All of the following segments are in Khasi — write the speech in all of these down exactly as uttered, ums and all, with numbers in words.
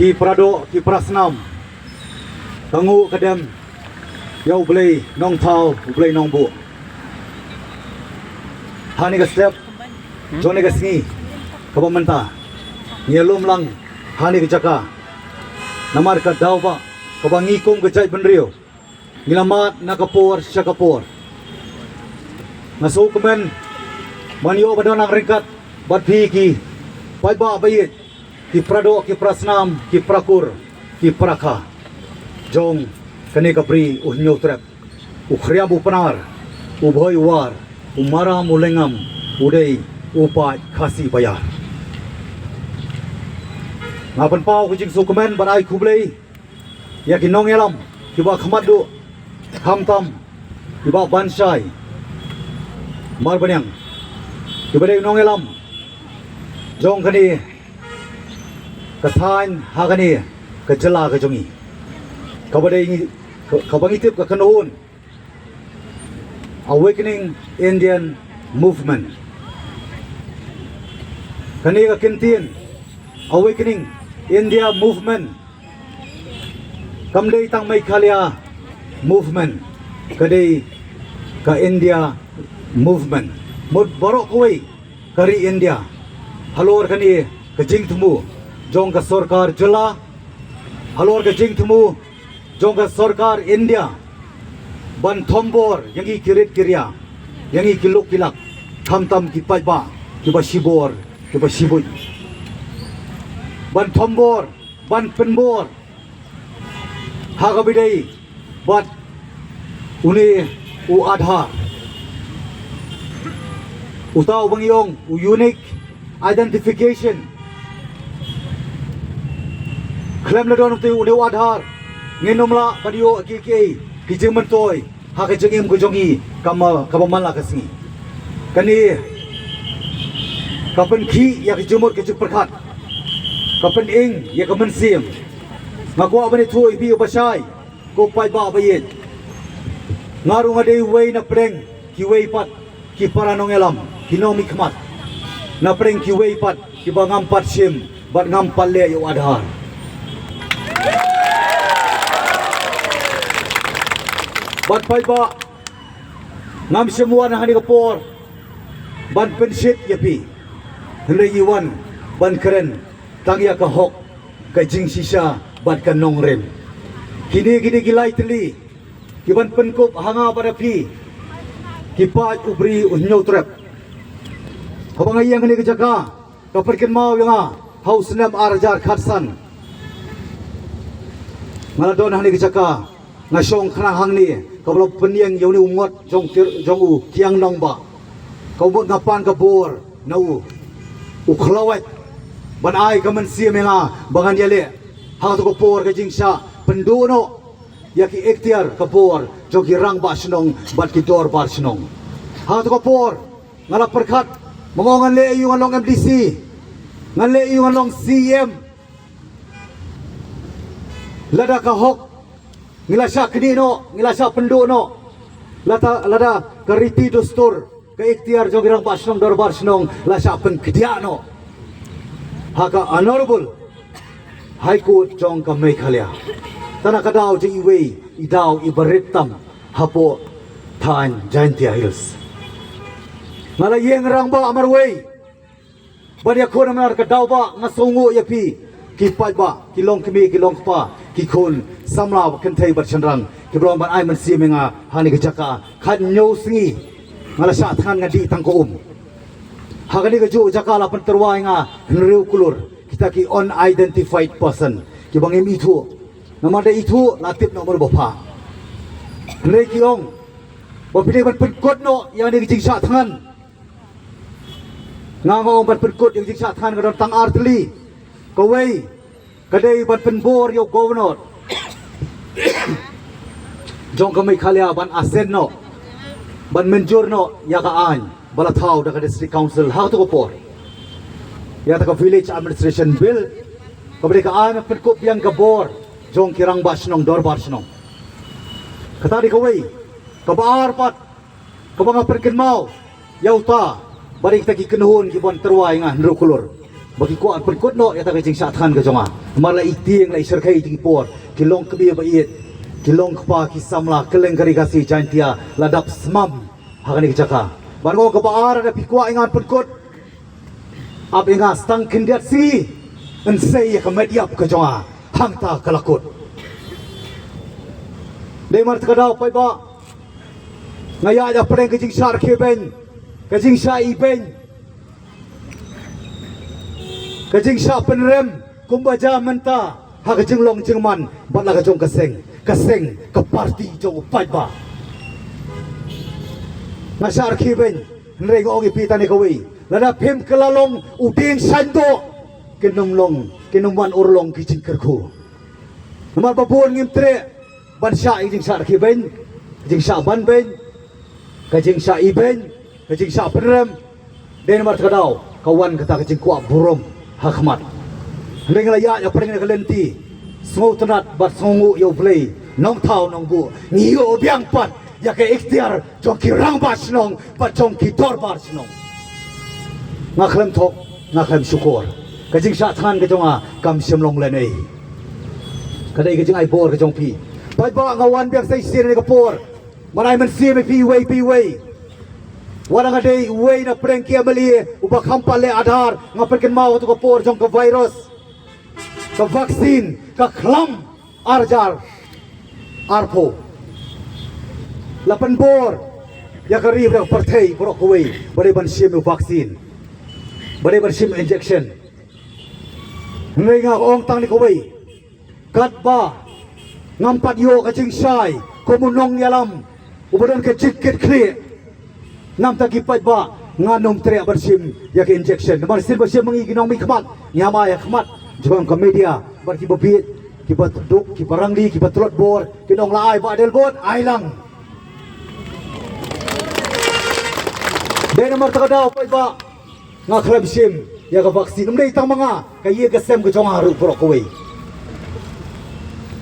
Ki para doh, ki para snam, ka nguh ka dem ïa U Blei Nongthaw, U Blei Nongbuh. Ha kane ka step jong kane ka sngi kaba mynta, ngi ïalum lang ha kane ka jaka namar ka daw ba kaba ngi kum ka jaitbynriew ngi la mad na ka por sha ka por. Nga sngewkmen ban ïoh ban don ryngkat bad phi ki paidbah ba ïeit, ki para doh, ki para snam, ki para kur, ki para kha jong kane ka Bri u Hynñiewtrep, u Khriam u Pnar, u Bhoi u War, u Maram u Lyngngam, u dei u paid Khasi Baïar. Nga pynpaw ka jingsngewkmen bad ai khublei ïa ki nongïalam kiba khmat duh, khamtam kiba ban shai marbaniang, kiba dei nongïalam jong kane ka thaiñ ha kane ka jylla ka jong ngi, kaba dei ngi, kaba ngi tip ka kynhun Awakening Indian Movement. Kane ka kyntien Awakening India Movement kam dei tang Meghalaya Movement, ka dei ka India Movement. Mut baroh kawei ka ri India, halor kane ka jingthmu jong ka sorkar jylla, halor ka jingthmu jong ka sorkar India ban thombor ïa ngi ki rit ki ria, ïa ngi ki lok ki lak, khamtam ki paidbah kiba shibor kiba shibuit, ban thombor, ban pynbor ha kaba ïadei bad une u Aadhaar, uta uba ngi ong u unique identification. Khlem la don uta une u Aadhaar, ngin ym lah ban ïoh kiei kiei ki jingmyntoi ha ka jingim ka jong ngi kaba, kaba man la ka sngi. Kane ka pynkhih ïa ka jingmut ka jingpyrkhat, ka pyning ïa ka mynsiem. Nga kwah ban ïathuh ïa phi ba shai, ko paidbah ba ïeit, nga ruh nga dei uwei na pdeng kiwei pat ki para nongïalam, ki nongmihkhmat, na pdeng kiwei pat kiba ngam pat shim bad ngam pat leh ïa u Aadhaar. Bad paidbah, ngam shym wan ha kane ka por ban pynshit ïa phi, hynrei ngi wan ban kren tang ïa ka hok, ka jingshisha bad ka nongrim. Kine, kine ki lai tylli ki ban pynkup ha nga bad ha phi ki paid u Bri u Hynñiewtrep. Haba nga ïeng ha kane ka jaka, ka pynkynmaw ïa nga ha u snem ar hajar khatsan. Nga la don ha kane ka jaka, nga shong khnang hangne kaba la pynïeng ïa une u ngot jong ki, jong u Kiang Nangbah. Ka mut nga pan ka bor na u, u khlawait ban ai ka mynsiem ïa nga ba ngan ïaleh ha kato ka por ka jingshah pynduh noh ïa ki ikhtiar ka bor jong ki rangbah shnong bad ki dorbar shnong. Ha kato ka por nga la pyrkhat, ma nga ong ngan leh aïu ngan long M D C, ngan leh aïu ngan long C E M. Lada ka hok ngi la shah knieh noh, ngi la shah pynduh noh, lada, lada ka riti dustur, ka ikhtiar jong ki rangbah shnong dorbar shnong la shah pynkhyndiat noh ha ka Honorable High Court jong ka Meghalaya. Tang na ka daw jong iwei i daw iba rit tam hapoh thaiñ Jaintia Hills. Nga la ïeng rangbah marwei ban ïakhun namar ka daw ba nga sngewnguh ïa phi ki paidbah, ki longkmie, ki longkpa, ki khun samla ba kynthei bad shynrang kiba long ban ai mynsiem ïa nga ha kane ka jaka. Khathynñiew sngi nga la shah thngan, nga dih tang ka um. Ha kane kajuh ka jaka la pyntyrwa ïa nga hynriew klur kita ki unidentified person kiba ngim ithuh. Namar da ithuh la tip noh mano ba pha. Hynrei ki ong ba phi dei ban pynkut noh ïa kane ka jingshah thngan. Nga nga ong ban pynkut ïa ka jingshah thngan ka don tang ar tylli. Kawei ka dei ban pynbor ïa u Governor jong ka Meghalaya ban assent noh, ban mynjur noh ïa ka aiñ ba la thaw da ka District Council ha kato ka por, ïa kata ka Village Administration Bill, kaba dei ka aiñ ban pynkup biang ka bor jong ki rangbah shnong dorbar shnong. Kata dei kawei. Kaba ar pat kaba nga pynkynmaw ïa uta ba dei kita ki kynhun ki ban tyrwa ïa nga hynriew klur. Ba ki kwah pynkut noh ïa kata ka jingshah thngan ka jong nga. Namar la i tieng la i shyrkhei ïa ki por. Ki long kmie ba ïeit. Ki long kpa ki samla kylleng ka Ri Khasi Jaintia la dap smam ha kane ka jaka. Ban ong kaba ar lada phi kwah ïa nga ban pynkut, ap ïa nga tang khyndiat sngi, yn sei ïa ka met ïap ka jong nga. Hangta ka la kut. Dei namar kata ka daw paidbah, nga ïaid ha pdeng ka jingshah rkhie beiñ, ka jingshah ibeiñ, ka jingshah pynrem kumba jia mynta ha ka jinglong jingman bad la ka jong ka seng, ka seng, ka parti jong u paidbah. Nga shah rkhie beiñ, hynrei nga ong ïa phi tang kawei, lada phim kylla long u dieng shaiñdoh, kin ym long, kin ym wan urlong ki jingkyrkhu. Namar ba bun ngim treh ban shah ïa ka jingshah rkhie beiñ, ka jingshah ban beiñ, ka jingshah ibeiñ, ka jingshah pynrem. Dei namar kata ka daw ka wan kata ka jingkwah burom ha khmat. Hynrei nga la ïaid ha pdeng kane ka lynti, sngewtynnat bad sngewnguh ïa U Blei, Nongthaw Nongbuh, ngi ïoh biang pat ïa ka ikhtiar jong ki rangbah shnong bad jong ki dorbar shnong. Nga khlem thok, nga khlem shukor. Ka jingshah thngan ka jong nga kam shym long lehnohei. Ka dei ka jingai bor ka jong phi. Paidbah, nga wan biang sa shisien ha kane ka por ban ai mynsiem ïa phi iwei pa iwei. Wat la nga dei uwei na pdeng ki M L A uba kham pat leh Aadhaar, nga pynkynmaw ha katu ka por jong ka virus, ka vaccine ka khlam ar hajar arphew. La pynbor ïa ka ri bad ka pyrthei baroh kawei ba dei ban shim u vaccine, ba dei ban shim injection. Hynrei nga ong tang kane kawei, katba ngam pat ïoh ka jingshai kum u nongïalam uba don ka jingkitkhlieh, namar kata ki paidbah, ngan ym treh ban shim ïa ka injection. Namar shisien ba shim ma ngi ki nongmihkhmat, ngi ïam ai ha khmat jong ka media bad kiba bieit, kiba duk, kiba rangli, kiba tlot bor, kin ong la ai Bah Adelbert, ai lang. Dei namar kata ka daw paidbah, nga khlem shim ïa ka vaccine. Ym dei tang ma nga, ka ïing ka sem ka jong nga ruh baroh kawei.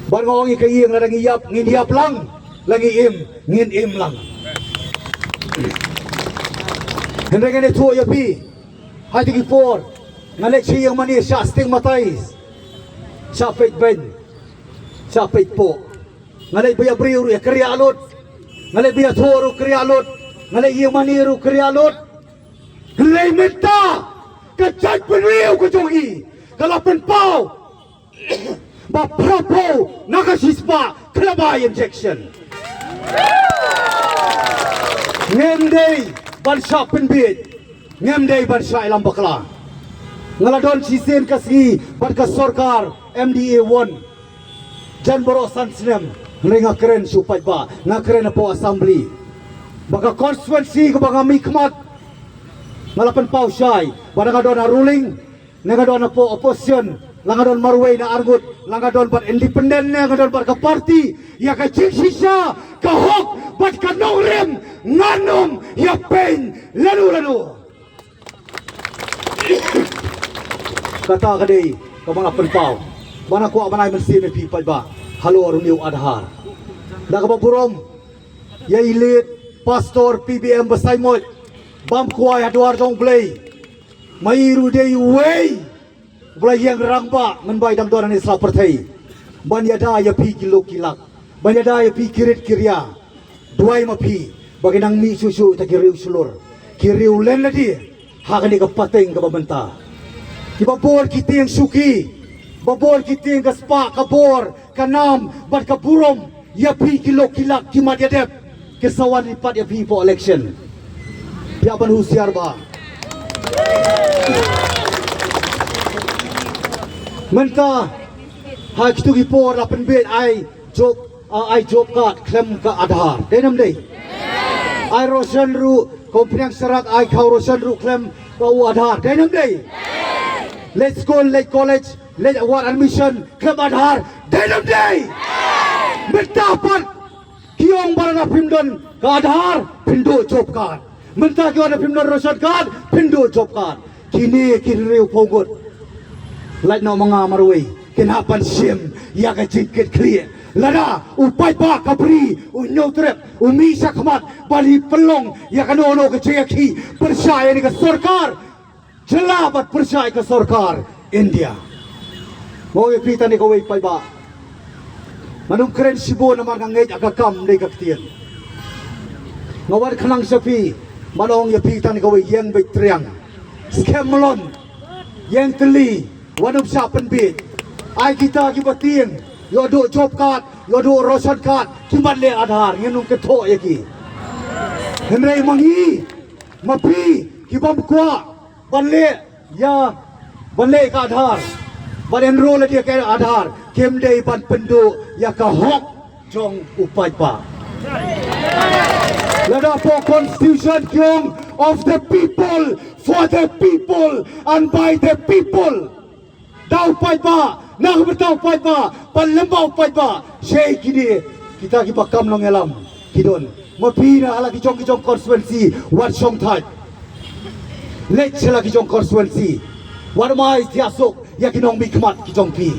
Bad nga ong ïa ka ïing, lada ngi ïap ngin ïap lang, la ngi im ngin im lang. Hynrei ngan ïathuh ïa phi, ha kito ki por nga leit sha ïing mane, shah stigmatize, shah peit beiñ, shah peit poh. Nga leit ba ïa briew ruh ïa kyrïah lut, nga leit ba ïathuh ruh kyrïah lut, nga leit ïing mane ruh kyrïah lut. Hynrei mynta ka jaitbynriew ka jong ngi ka la pynpaw ba phraphew na ka shispah khlem ai injection. Ngim dei ban shah pynbiej, ngim dei ban shah ïalam bakla. Nga la don shisien ka sngi bad ka sorkar M D A one. Jan baroh san snem, hynrei nga kren sha u paidbah, nga kren hapoh Assembly, ba ka constituency kaba nga mihkhmat, nga la pynpaw shai ba nga don ha ruling, nga don hapoh opposition, la nga don marwei na arngut, la nga don bad independent, nga don bad ka party, ïa ka jingshisha, ka hok bad ka nongrim ngan ym ïa peit lano lano. Kata ka dei kaba nga pynpaw, ba nga kwah ban ai mynsiem ïa phi paidbah halor une u Aadhaar. Da kaba burom ïa i late Pastor P B M Basaiawmoit, bam kwai ha dwar jong U Blei. Ma i ruh dei uwei uba la ïeng rangbah mynba i dang don hangne sla pyrthei, ban ïada ïa phi ki lok ki lak, ban ïada ïa phi ki rit ki ria. Duwai ma phi ba kin nang mih shuh shuh ïa kita ki riew shlur, ki riew len lade ha kane ka pateng kaba mynta. Kiba bor ki tieng shuki, ba bor ki tieng ka spah, ka bor, ka nam bad ka burom ïa phi ki lok ki lak, ki mat ïa dep, ki sa wan ri pat ïa phi hapoh election. Phi hap ban husiar bha. Mynta ha kito ki por la pynbiej ai job, ah, ai job card khlem ka Aadhaar, dei ne ym dei? Ai ration ruh, ka umphniang sharak ai khaw ration ruh khlem ka u Aadhaar, dei ne ym dei? Leit skul, leit college, leit wad admission khlem Aadhaar, dei ne ym dei? Mynta pat ki ong ba lada phim don ka Aadhaar phin duh job card. Mynta ki ong lada phim don ration card phin duh job card. Kine ki hynriewphew ngut, lait noh ma nga marwei, kin hap ban shim ïa ka jingkitkhlieh. Lada u paidbah ka bri u ñiewtrep, u mih shakhmat ban ïa pynlong ïa kano kano ka jingïakhih pyrshah ïa kane ka sorkar, jylla bad pyrshah ïa ka sorkar India. Mo ïa phi tang ïa kawei paidbah. Ngan ym kren shibun namar nga ngeit ha ka kam dei ka ktien. Nga wan khnang sha phi, ban ong ïa phi tang ïa kawei, ïeng beit triang. Skhem mlon, ïeng tylli, wat ym shah pynbiej. Ai kita kiba tieng, ïoh duh job card, ïoh duh ration card, ki mat leh Aadhaar, ngin ym kynthoh ïa ki. Hynrei ma ngi, ma phi, ki bym kwah ban leh ïa, ban leh ka Aadhaar, ban enroll ïa ka Aadhaar, kim dei ban pynduh ïa ka hok jong u paidbah. Lada hapoh constitution ki ong of the people, for the people and by the people. Da u paidbah, na ka bynta u paidbah, ban lem bad u paidbah. Shei kine, kita kiba kam nongïalam ki don. Ma phi na ha la ki jong ki jong constituency, wat shong thait. Leit sha la ki jong constituency, wat ym ai thiah suk ïa ki nongmihkhmat ki jong phi,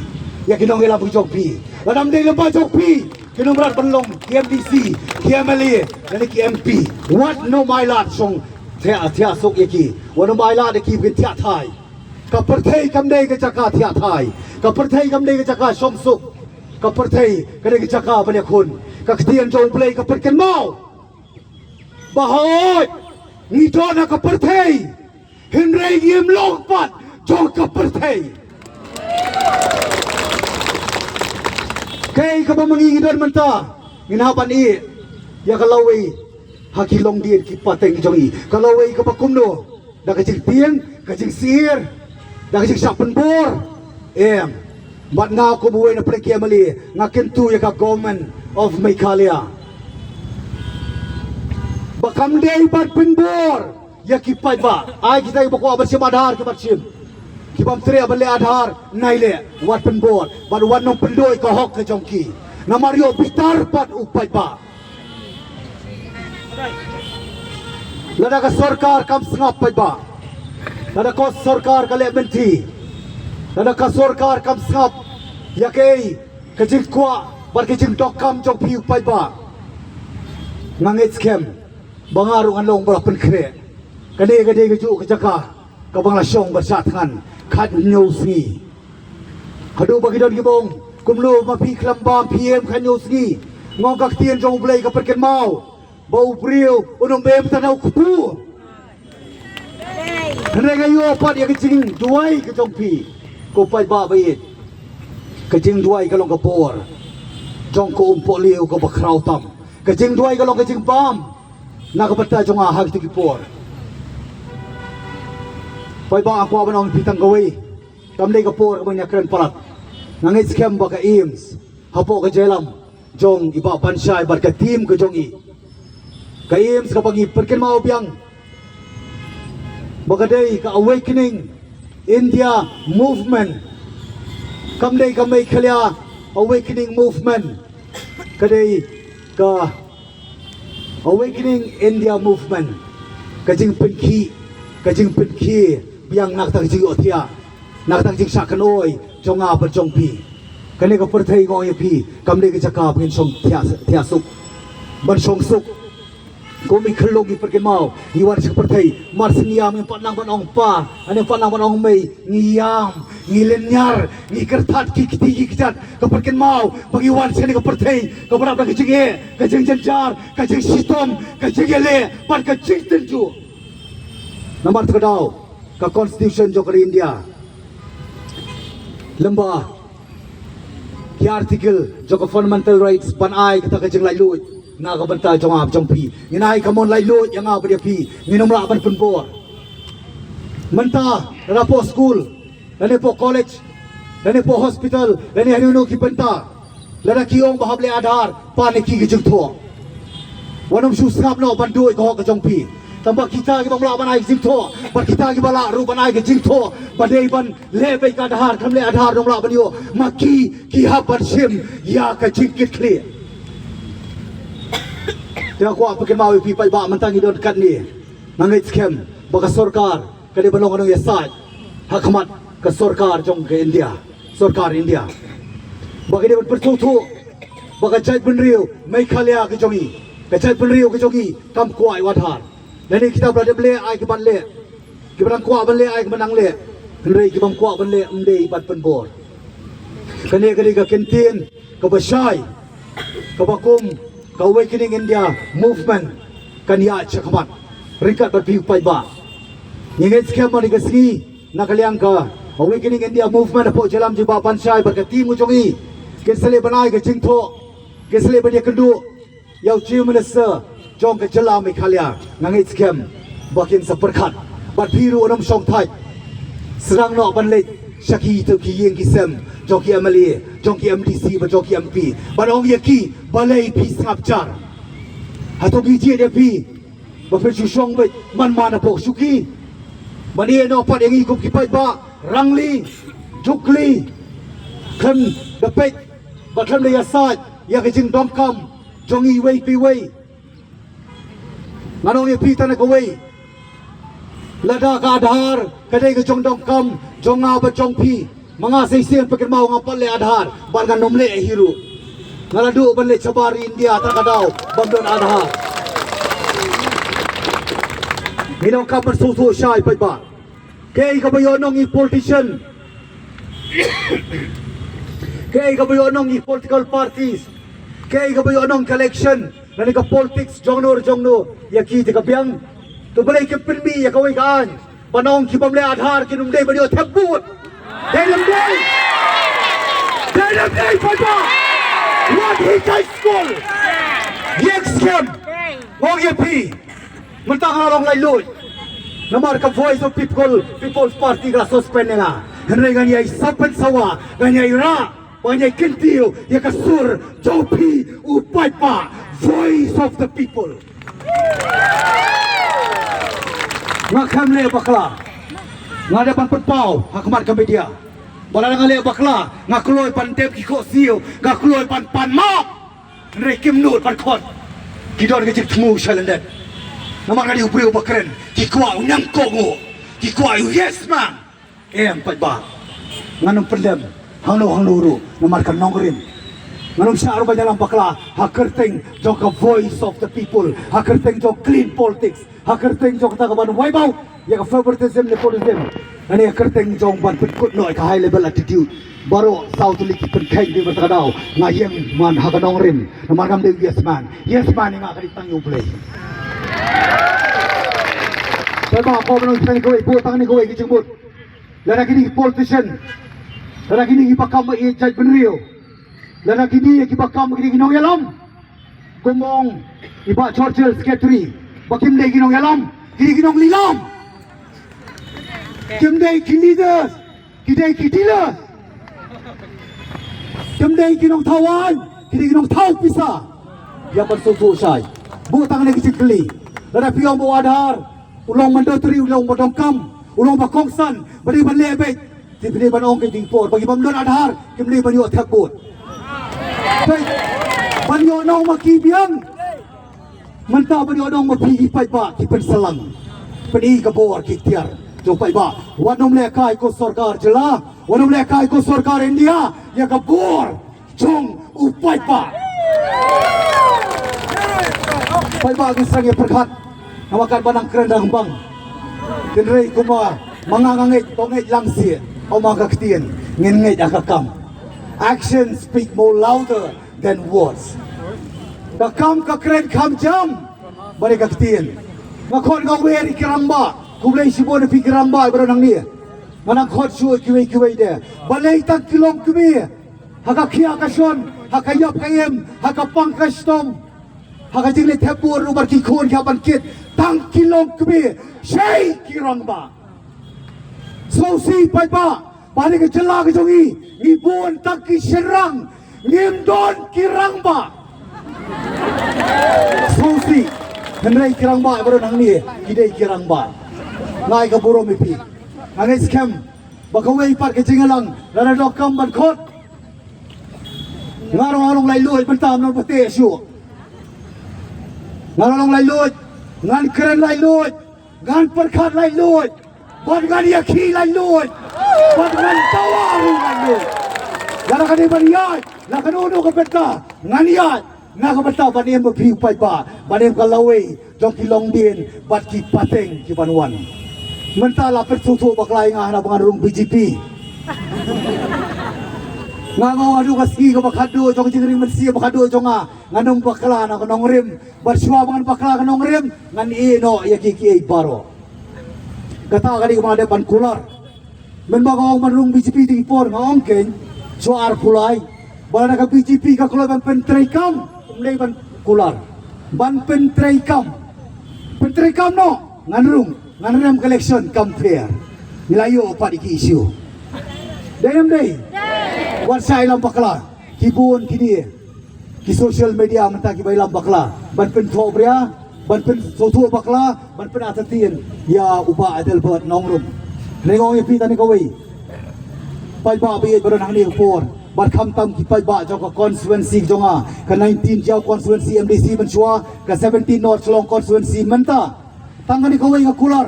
ïa ki nongïalam ki jong phi. Lada ym dei lem bad jong phi, kin ym rat ban long ki M D C, ki M L A, lane ki M P. Wat nym ai lad shong thiah, thiah suk ïa ki. Wat nym ai lad ïa ki ba kin thiah thait. Ka pyrthei kam dei ka jaka thiah thait. Ka pyrthei kam dei ka jaka shong suk. Ka pyrthei ka dei ka jaka ban ïakhun. Ka ktien jong U Blei ka pynkynmaw ba hooid, ngi don ha ka pyrthei, hynrei ngim long part jong ka pyrthei. Kaei kaba ma ngi ngi don mynta, ngin hap ban ïeh ïa ka lawei ha ki longdien ki pateng jong ngi. Ka lawei kaba kumno? Da ka jingtieng, ka jingsyier, da ka jingshah pynbor? Em. Bad nga kum uwei na pdeng ki M L A, nga kyntu ïa ka Government of Meghalaya ba kam dei ban pynbor ïa ki paidbah. Ai kita kiba kwah ban shim Aadhaar ki ban shim. Ki bym treh ban leh Aadhaar, nai leh, wat pynbor, bad wat nym pynduh ïa ka hok ka jong ki. Namar ïoh bitar pat u paidbah. Lada ka sorkar kam sngap paidbah, lada ka sorkar ka leh mynta, lada ka sorkar kam sngap ïa kaei ka jingkwah bad ka jingdonkam jong phi u paidbah, nga ngeit skhem ba nga ruh ngan long ba la pynkhreh. Kane ka dei kajuh ka jaka kaba nga la shong bad shah thngan khathynñiew sngi. Haduh ba ki don kiba ong, kumno ma phi khlem bam phi im khathynñiew sngi? Nga ong ka ktien jong U Blei ka pynkynmaw ba u briew un ym im tang na u kpu. Hynrei nga ïoh pat ïa ka jingduwai ka jong phi, ko paidbah ba ïeit. Ka jingduwai ka long ka bor jong ka umpohliew kaba khraw tam. Ka jingduwai ka long ka jingbam na ka bynta jong nga ha kito ki por. Paidbah, nga kwah ban ong ïa phi tang kawei. Kam dei ka por kaba ngin ïakren palat. Nga ngeit skhem ba ka AIIMS hapoh ka jingïalam jong i Bah Banshai bad ka team ka jong i, ka AIIMS kaba ngi pynkynmaw biang ba ka dei ka Awakening India Movement. Kam dei ka Meghalaya Awakening Movement. Ka dei ka Awakening India Movement. Ka jingpynkhih, ka jingpynkhih biang na kata ka jingïohthiah, na kata ka jingshah kynoi jong nga bad jong phi. Kane ka pyrthei, nga ong ïa phi, kam dei ka jaka ba ngin shong thiah, thiah suk, ban shong suk. Kum i khyllung ngi pynkynmaw, ngi wan sha ka pyrthei, mar shu ngi ïam, ngim pat nang ban ong pa, ngim pat nang ban ong mei, ngi ïam, ngi lynñiar, ngi kyrthat ki kti ki kjat. Ka pynkynmaw ba ngi wan sha kane ka pyrthei kaba dap da ka jingeh, ka jingjynjar, ka jingshitom, ka jingïaleh bad ka jingtynjuh. Namar kata ka daw, ka Constitution jong ka ri India, lyngba ki article jong ka fundamental rights, ban ai kata ka jinglaitluid na ka bynta jong nga jong phi. Ngin ai ka mon laitluid ïa nga bad ïa phi. Ngin ym lah ban pynbor. Mynta lada hapoh skul, lane hapoh college, lane hapoh hospital, lane ha kino ki bynta, lada ki ong ba hap leh Aadhaar, pan ïa ki ka jingthoh. Wat nym shu sngap noh ban duh ïa ka hok ka jong phi. Tangba kita kiba ym lah ban ai ka jingthoh, bad kita kiba lah ruh ban ai ka jingthoh ba dei ban leh beit ka Aadhaar, khlem leh Aadhaar nym lah ban ïoh, ma ki, ki hap ban shim ïa ka jingkitkhlieh. Te nga kwah pynkynmaw ïa phi paidbah, mynta ngi don katne, nga ngeit skhem ba ka sorkar ka dei ban long ka nongïasaid ha khmat ka sorkar jong ka India, sorkar India, ba ka dei ban pynsngewthuh ba ka jaitbynriew Meghalaya ka jong ngi, ka jaitbynriew ka jong ngi kam kwah ïa u Aadhaar. Lane kita ba la dep leh, ai ki ban leh. Kiba dang kwah ban leh ai ka ban nang leh. Hynrei kiba ym kwah ban leh ym dei ban pynbor. Kane ka dei ka kyntien kaba shai, kaba kum ka Awakening India Movement kan ïaid shakhmat ryngkat bad phi u paidbah. Ngi ngeit skhem ba ha kane ka sngi na ka liang ka Awakening India Movement hapoh jylla jong ngi, Bah Banshai bad ka team jong i, kin sa leh ban ai ka jingthoh, kin sa leh ban ïakynduh ïa u Chief Minister jong ka jylla Meghalaya. Nga ngeit skhem ba kin sa pyrkhat bad phi ruh, ym shong thait. Sdang noh ban leit sha kito ki ïing ki sem jong ki M L A, jong ki M D C bad jong ki M P, ban ong ïa ki, balei phi sngap jar? Hato ngi jied ïa phi ba phin shu shong beit man man hapoh shuki? Ban ïeh noh pat ïa ngi kum ki paidbah, rangli jukli, khlem da peit bad khlem da ïasaid ïa ka jingdonkam jong iwei pa iwei. Ngan ong ïa phi tang kawei, lada ka Aadhaar ka dei ka jingdonkam jong nga bad jong phi, ma nga sa shisien, phi kynmaw, ngam pat leh Aadhaar bad ngan ym leh hi ruh. Nga la duh ban leit shabar India tang ka daw bym don Aadhaar. Ngi donkam ban sngewthuh shai paidbah. Kaei kaba ïoh nong i politician, kaei kaba ïoh nong i political parties, kaei kaba ïoh nong ka election, lane ka politics jong no jong no, ïa ki te ka biang. To balei ki pynmih ïa kawei ka aiñ ban ong ki bym leh Aadhaar kin ym dei ban ïoh thep vote? Dei ne ym dei? Dei ne ym dei paidbah? Wat hi kai skul. Ïeng skhem. Ong ïa phi. Mynta nga la long laitluid. Namar ka Voice of People, People's Party ka la suspend ïa nga. Hynrei ngan ïai sa pynsawa, ngan ïai rah, ngan ïai kyntiew ïa ka sur jong phi u paidbah, Voice of the People. Nga khlem leh bakla. Nga dei ban pynpaw ha khmat ka media. Ba lada nga leh bakla, nga kloi ban dep ki khohsiew, nga kloi ban pan map. Hynrei kim nud ban khot. Ki don ka jingthmu sha lyndet. Namar nga dei u briew ba kren. Ki kwah u ñiangkong, ki kwah u yes man. Em paidbah. Ngan ym pyndem hangno hangno ruh namar ka nongrim. Ngan ym shah ruh ban ïalam bakla ha kyrteng jong ka Voice of the People, ha kyrteng jong clean politics. Ha kyrteng jong kata ka ban wipe out ïa ka favoritism, nepotism. Lane ha kyrteng jong ban pynkut noh ïa ka high level attitude. Baroh saw tylli ki pynkheiñ bad kata ka daw nga ïeng man ha ka nongrim. Namar ngam dei u yes man. Yes man ïa nga ka dei tang ïa U Blei. Paidbah, ko ba nong tang kawei, buh tang kane kawei ka jingmut. Lada kine ki politician, lada kine kiba kam ïa jaitbynriew, lada kine kiba kam, kine ki nongïalam. Kum ong i Bah Churchill, secretary, ba kim dei ki nongïalam, ki dei ki nonglilam. Kim dei ki leaders, ki dei ki dealers. Kim dei ki nongthaw aiñ, ki dei ki nongthaw pisa. Ïa ban sngewthuh shai. Buh tang kane ka jingkylli. Lada phi ong ba u Aadhaar u long mandatory, u long ba donkam, u long ba kongsan, ba dei ban leh beit. Te phi dei ban ong ka dei por ba ki bym don Aadhaar kim dei ban ïoh thep vote. Te ban ïoh nong ma ki biang. Mynta ban ïoh nong ma phi ki paidbah ki pynsalang. Pyni ka bor ki tiar jong paidbah. Wat nym lehkai ko sorkar jylla, wat nym lehkai ko sorkar India ïa ka bor jong u paidbah. Paidbah, ngin sa ngeit pyrkhat. Namar katba nang kren dang bang. Hynrei kumba ma nga nga ngeit, to ngeit lang seh. Ong ma ka ktien, ngin ngeit ha ka kam. Actions speak more louder than words. Ka kam ka kren kham jam bad ka ktien. Nga khot nga wer ïa ki rangbah. Khublei shibun ïa phi ki rangbah baroh nangne. Nga nang khot shuh kiwei kiwei de. Balei tang ki longkmie ha ka khia ka shon, ha ka ïap ka im, ha ka pang ka shitom, ha ka jingleh thep vote ruh bad ki khun ki hap ban kit. Tang ki longkmie, shei ki rangbah. Sngewsih paidbah, ba ha kane ka jylla ka jong ngi ngi bun tang ki shynrang, ngim don ki rangbah. Sngewsih. Hynrei ki rangbah baroh nangne ki dei ki rangbah. Nga ai ka burom ïa phi. Nga ngeit skhem ba kawei pat ka jingïalang lada donkam ban khot. Nga ruh nga long laitluid, mynta ym nang bteh shuh. Nga ruh nga long laitluid, ngan kren laitluid, ngan pyrkhat laitluid, bad ngan ïakhih laitluid, bad ngan dawa ruh laitluid. Lada ka dei ban ïaid na kano kano ka bynta, ngan ïaid. Na ka bynta ban im ma phi u paidbah, ban im ka lawei jong ki longdien bad ki pateng ki ban wan. Mynta la pynsuh bakla ïa nga hana ba ngan rung B J P. Nga nga nga du ka sngi kaba khadduh jong jingring mynsiem ba khadduh jong nga. Ngan ym bakla na ka nongrim. Bad shuwa ba ngan bakla ka nongrim ngan ïeh noh ïa ki ki ei baroh. Kata ka dei kaba nga dep ban kular. Mynba nga ong ban rung B J P dei por nga ong keiñ shuwa ar pulai. Ba na ka B J P ka kloi ban pyntrei kam. Ym dei ban kular ban pyntrei kam. Pyntrei kam noh ngan rung. Ngan rem ka election kam pher. Ngi la ïoh pat ïa ki issue. Dei ne ym dei? Wat sa ïalam bakla. Ki bun ki die. Ki social media mynta ki ba ïalam bakla. Ban pynthoh bria, ban pynsngewthuh bakla, ban pynartatien ïa u Bah Adelbert Nongrum. Hynrei nga ong ïa phi tang kawei. Paidbah ba ïeit ba don hangne ka por. Bad khamtam ki paidbah jong ka constituency jong nga. Ka nineteen Jaïaw constituency M D C mynshuwa, ka seventeen North Shillong constituency mynta. Tang kane kawei nga kular.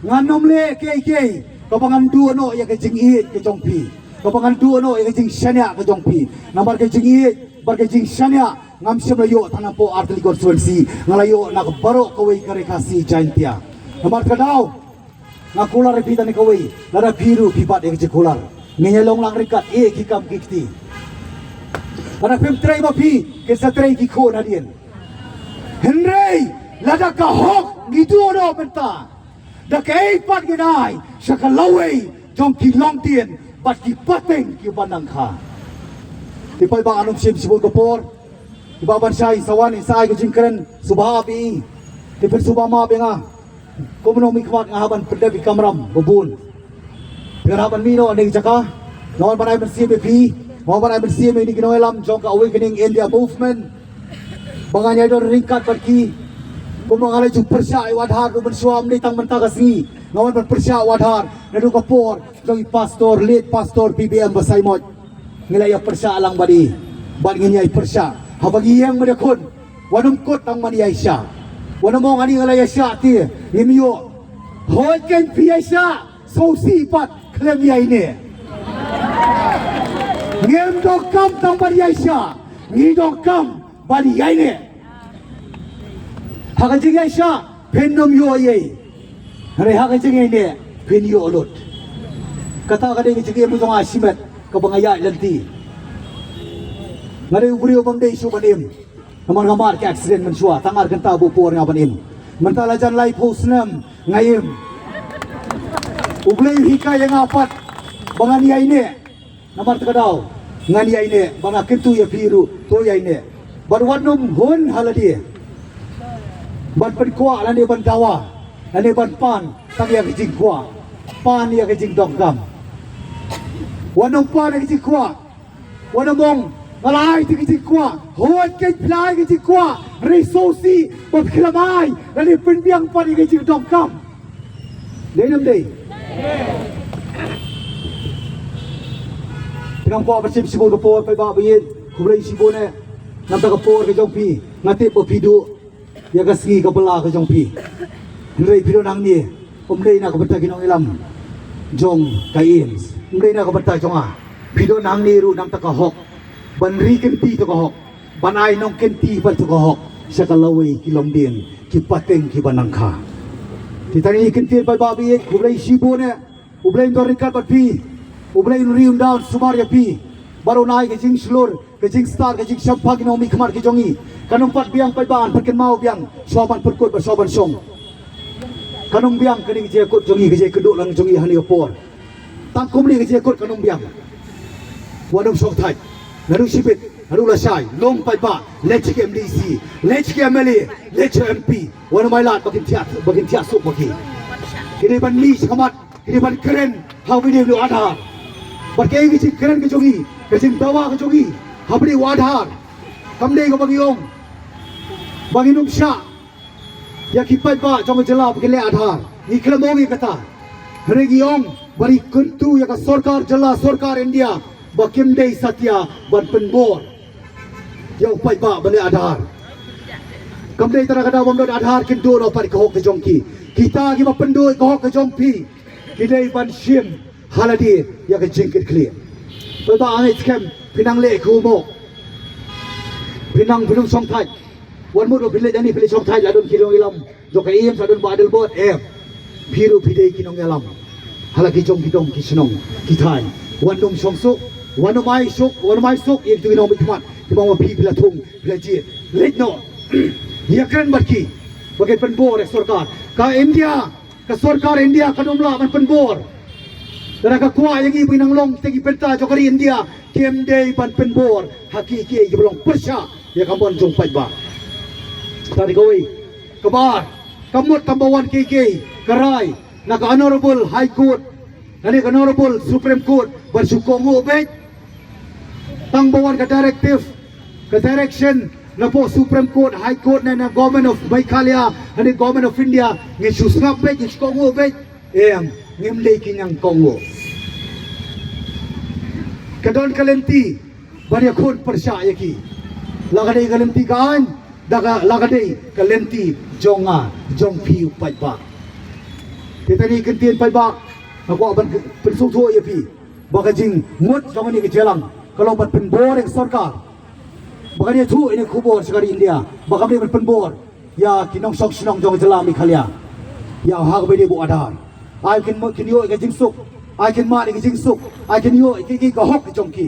Ngan ym leh kiei kiei kaba ngan duh noh ïa ka jingïeit ka jong phi. Kaba ngan duh noh ïa ka jingshaniah ka jong phi. Namar ka jingïeit bad ka jingshaniah ngam shym la ïoh tang napoh artylli constituency, nga la ïoh na ka baroh kawei ka Ri Khasi Jaintia. Namar ka daw nga kular ïa phi tang kawei, lada phi ruh phi bat ïa ka jingkular. Ngin ïa long lang ryngkat ïa ki kam ki kti. Lada phim trei ma phi, kin sa trei ki khun hadien. Hynrei lada ka hok ngi duh noh mynta. Da kaei pat ngi dei sha ka lawei jong ki longdien bad ki pateng ki ba nang kha. Te paidbah, ngan ym shim shibun ka por. Te ba ban shai sa wan sa ai ka jingkren, sngewbha ïa phi. Te phin sngewbha ma phi nga. Kumno mi khmat nga hap ban pyndep ïa ki kamram ba bun. Nga hap ban mih noh na ka jaka. Nga wan ban ai mynsiem ïa phi. Nga wan ban ai mynsiem ïa ki nongïalam jong ka Awakening India Movement. Ba ngan ïa don ryngkat bad ki. Kumba nga la ju pyrshah ïa u Aadhaar ruh mynshuwa, ym dei tang mynta ka sngi. Nga wan ban pyrshah ïa u Aadhaar naduh ka por jong i pastor, late pastor P B M Basaiawmoit. Ngi la ïa pyrshah lang bad i. Bad ngin ïa pyrshah haba ngi ïeng mynta khun. Wat nym kut tang ban ïa shah. Wat nym ong ani nga la ïa shah te. Ngim ïoh. Hooid, kan phi ïa shah. Sngewsih pat khlem ïaineh. Ngim donkam tang ban ïaishah, ngi donkam ban ïaineh. Ha ka jingïaishah phin ym ïoh ei ei. Hynrei ha ka jingïaineh phin ïoh lut. Kata ka dei ka jingim jong nga shimet kaba nga ïaid lynti. Nga dei u briew bym dei shuh ban im. Namar nga mad ka accident mynshuwa, tang ar kynta bad por nga ban im. Mynta la jan laiphew snem nga im. U Blei u hikai ïa nga pat ba ngan ïaineh. Namar kata ka daw ngan ïaineh, ba nga kyntu ïa phi ruh to ïaineh. Bad wat nym hun ha lade ban pynkwah lane ban dawa lane ban pan tang ïa ka jingkwah. Pan ïa ka jingdonkam. Wat nym pan ïa ka jingkwah. Wat nym ong nga la ai te ka jingkwah. Hooid, kan phi la ai ka jingkwah, hynrei sngewsih ba phi khlem ai lane pynbiang pat ïa ka jingdonkam. Dei ne ym dei? Te ngam kwah ban shim shibun ka por paidbah ba ïeit, khublei shibun eh. Namar ka por ka jong phi nga tip ba phi duh ïa ka sngi ka bylla ka jong phi. Hynrei phi don hangne ym dei na ka bynta ki nongïalam jong ka AIIMS, ym dei na ka bynta jong nga. Phi don hangne ruh namar ka hok ban ri kynti to ka hok, ban ai nongkynti pat to ka hok sha ka lawei ki longdien ki pateng ki ba nang kha. Te tang ïa kane ka ktien paidbah ba ïeit, khublei shibun eh. U Blei un don ryngkat bad phi. U Blei un ri un da un sumar ïa phi. Bad un ai ka jingshlur, ka jingstad, ka jingshemphang ki nongmihkhmat ki jong ngi. Kan ym pat biang paidbah, ngan pynkynmaw biang. Shuwa ban pynkut bad shuwa ban shong. Kan ym biang kane ka jingïakut jong ngi, ka jingïakynduh lang jong ngi ha kane ka por. Tang kumne ka jingïakut kan ym biang. Wat nym shongthait. Naduh shibit, naduh lashai, long paidbah, leit sha ki MDC, leit sha ki MLA, leit sha ki MP. Wat nym ailad ba kin thiah, ba kin thiah suk ma ki. Ki dei ban mih shakhmat. Ki dei ban kren ha u video u Aadhaar. Bad kaei ka jingkren ka jong ngi, ka jingdawa ka jong ngi ha video u Aadhaar. Kam dei kaba ngi ong ba ngin ym shah ïa ki paidbah jong ka jylla ba kin leh Aadhaar. Ngi khlem ong ïa kata. Hynrei ngi ong ba ngi kyntu ïa ka sorkar jylla, sorkar India, ba kim dei satia ban pynbor ïa u paidbah ban leh Aadhaar. Kam dei tang na ka daw bym don Aadhaar kin duh noh pat ka hok ka jong ki. Kita kiba pynduh ka hok ka jong phi ki dei ban shim ha lade ïa ka jingkitkhlieh. Paidbah, nga ngeit skhem phi nang leh kumno. Phi nang, phi nang shongthait. Wat mut ba phi leit hangne phi leit shongthait la don ki nongïalam jong ka AIIMS, la don Bah Adelbert, em. Phi ruh phi dei ki nongïalam ha la ki jong ki dong ki shnong ki thaiñ. Wat nym shong suk, wat nym ai suk, wat nym ai suk ïa kito ki nongmihkhmat kiba ong ba phi phi la thung phi la jied. Leit noh. Ïakren bad ki ba kin pynbor ïa ka sorkar. Ka India, ka sorkar India kam lah ban pynbor. Lada ka kwah ïa ngi ba ngin nang long tang ki bynta jong ka ri India, kim dei ban pynbor ha kiei kiei kiba long pyrshah ïa ka mon jong paidbah. Kata kawei. Kaba ar, ka mut tang ba wan kiei kiei ka rai na ka Honorable High Court, na ka Honorable Supreme Court ban shu kohnguh beit. Tang ba wan ka directive, ka direction napoh Supreme Court, High Court, na na Government of Meghalaya, na Government of India, ngin shu sngap beit, ngin shu kohnguh beit. Em, ngim dei ki nongkohnguh. Ka don ka lynti ban ïakhun pyrshah ïa ki. La ka dei ka lynti ka aiñ, da ka, la ka dei ka lynti jong nga, jong phi u paidbah. Te tang ïa ka ktien paidbah, nga kwah ban pynsngewthuh ïa phi ba ka jingmut jong kane ka jingïalang ka long ban pynbor ïa ka sorkar. Ba kan ïathuh ïa kane ka khubor sha ka ri India ba kam dei ban pynbor ïa ki nongshong shnong jong ka jylla Meghalaya ïa ha kaba ïadei bad u Aadhaar. Ai kin mut kin ïoh ïa ka jingsuk, ai kin mad ïa ka jingsuk, ai kin ïoh ïa ki, ki, ka hok jong ki.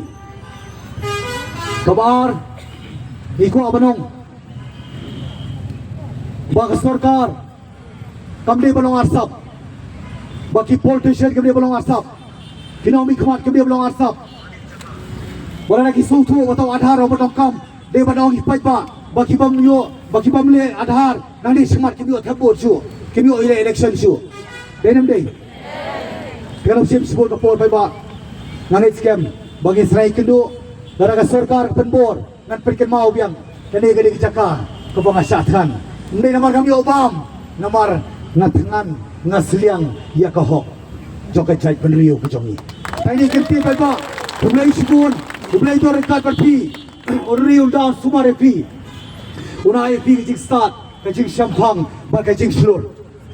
Kaba ar, ngi kwah ban ong ba ka sorkar kam dei ban long arsap, ba ki politician kam dei ban long arsap, ki nongmihkhmat kam dei ban long arsap. Wat la ki sngewthuh ba uta u Aadhaar uba donkam, dei ban ong ïa ki paidbah ba ki bym ïoh, ba ki bym leh Aadhaar, nangne shakhmat kim ïoh thep vote shuh, kim ïoh ïaleh election shuh. Dei ne ym dei? Phi la shim shibun ka por paidbah. Nga ngeit skhem ba ngin sa ïakynduh, lada ka sorkar ka pynbor, ngan pynkynmaw biang. Kane ka dei ka jaka kaba nga shah thngan. Ym dei namar ngam ïoh bam, namar nga thngan, nga sliang ïa ka hok jong ka jaitbynriew ka jong ngi. Tang ïa kane ka ktien paidbah, khublei shibun, khublei dor ryngkat bad phi. U Ri u dang sumar ïa phi. Una ai ïa phi ka jingstad, ka jingshemphang bad ka jingshlur.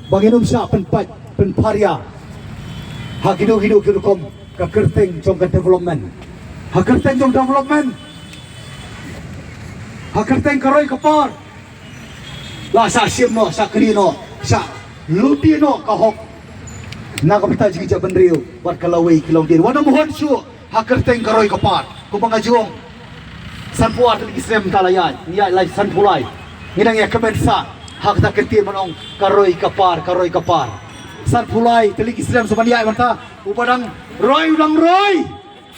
Ba ngin ym shah pynpait pynpharia ha kino kino ki rukom ka kyrteng jong ka development. Ha kyrteng jong development, ha kyrteng ka roi ka par, la shah shim noh, shah kri noh, shah lute noh ka hok na ka bynta jong ki jaitbynriew bad ka lawei ki longdien. Wat nym hun shuh ha kyrteng ka roi ka par. Kumba nga ju ong, sanphew ar tylli ki snem mynta la ïaid, ngi ïaid lai sanphew lai. Ngi dang ïa kmen sah ha kata ka ktien ban ong ka roi ka par, ka roi ka par. Sanphew lai tylli ki snem sa ban ïaid mynta, uba dang roi u dang roi,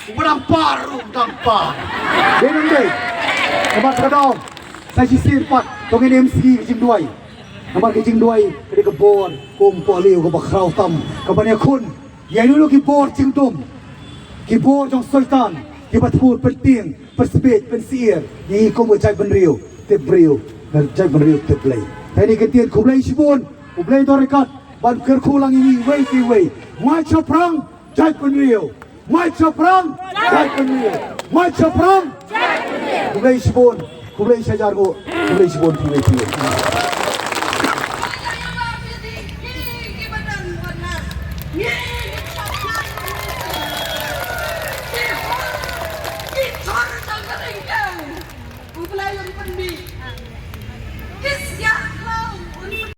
uba dang par u dang par. Dei ne ym dei? Namar kata ka daw sa shisien pat to ngin ym sngi ka jingduwai. Namar ka jingduwai ka dei ka bor kum pohliew kaba khraw tam, kaban ïakhun ïa kino kino ki bor jingdum, ki bor jong soitan kiba thmur pyntieng, pynsbit, pynsyier ïa ngi kum ka jaitbynriew tip briew, ka jaitbynriew tip Blei. Tang ïa kane ka ktien, khublei shibun, U Blei un don ryngkat ban kyrkhu lang ïa ngi iwei pa iwei. Mait shaphrang jaitbynriew. Mait shaphrang jaitbynriew. Mait shaphrang. Khublei shibun, khublei shihajar nguh, khublei shibun pa iwei pa iwei.